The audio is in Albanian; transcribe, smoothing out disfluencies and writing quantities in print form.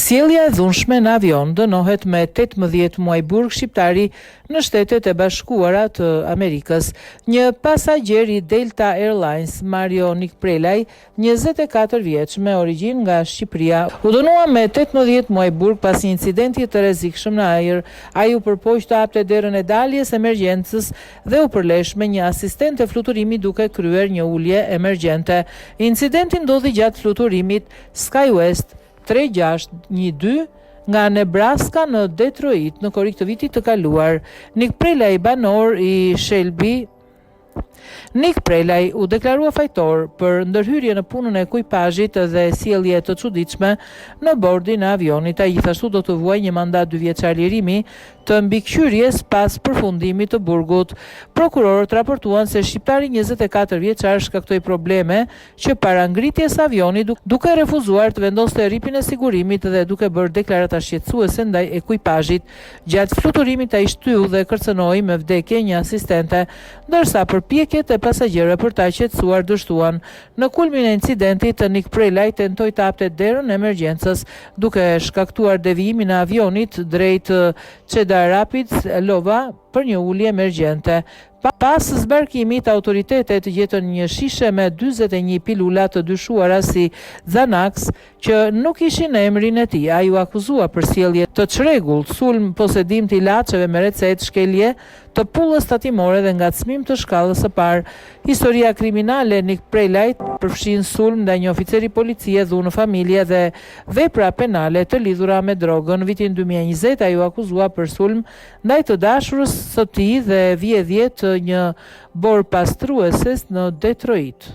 Sjellja e dhunshme në avion dënohet me 18 muaj burg shqiptari në Shtetet e Bashkuara të Amerikës. Një pasagjer i Delta Airlines, Mario Nikprelaj, 24 vjeç, me origjinë nga Shqipëria, u dënua me 18 muaj burg pas një incidenti të rrezikshëm në ajër. Ai u përpoq të hapte derën e daljes emergjencës dhe u përlesh me një asistente fluturimi duke kryer një ulje emergjente. Incidenti ndodhi gjatë fluturimit SkyWest 3612 nga Nebraska në Detroit në korrik të vitit të kaluar. Nik Prelaj, banor i Shelby Nik Prelaj u deklarua fajtor për ndërhyrje në punën e ekuipazhit dhe sjellje të çuditshme në bordin e avionit. Ai gjithashtu do të vuajë një mandat dyvjeçar lirimi të mbikëqyrjes pas përfundimit të burgut. Prokurorët raportuan se shqiptari 24 vjeçar shkaktoi probleme që para ngritjes së avionit duke refuzuar të vendoste rripin e sigurimit dhe duke bërë deklarata shqetësuese ndaj ekuipazhit. Gjatë fluturimit ai shtyu dhe kërcënoi me vdekje një asistente, ndërsa përpjekjet e pasagjerëve për ta qetësuar dështuan. Në kulmin e incidentit, Nik Prelaj tentoi të hapte derën e emergjencës, duke shkaktuar devijimin e avionit drejt Cedar Rapids, Iowa, për një ulje emergjente. Pas zbarkimit, autoritetet gjetën një shishe me 41 pilula të dyshuara si Xanax, që nuk ishin në emrin e tij. Ai u akuzua për sjellje të çrregullt, sulm, posedim të ilaçeve me recetë, shkelje të pullës tatimore dhe ngacmim të shkallës së parë. Historia kriminale e Nik Prelajt përfshin sulm ndaj një oficeri policie, dhunë në familje dhe vepra penale të lidhura me drogën. Në vitin 2020 ai u akuzua për sulm ndaj të dashurës së tij dhe vjedhje të një borëpastrueses në Detroit.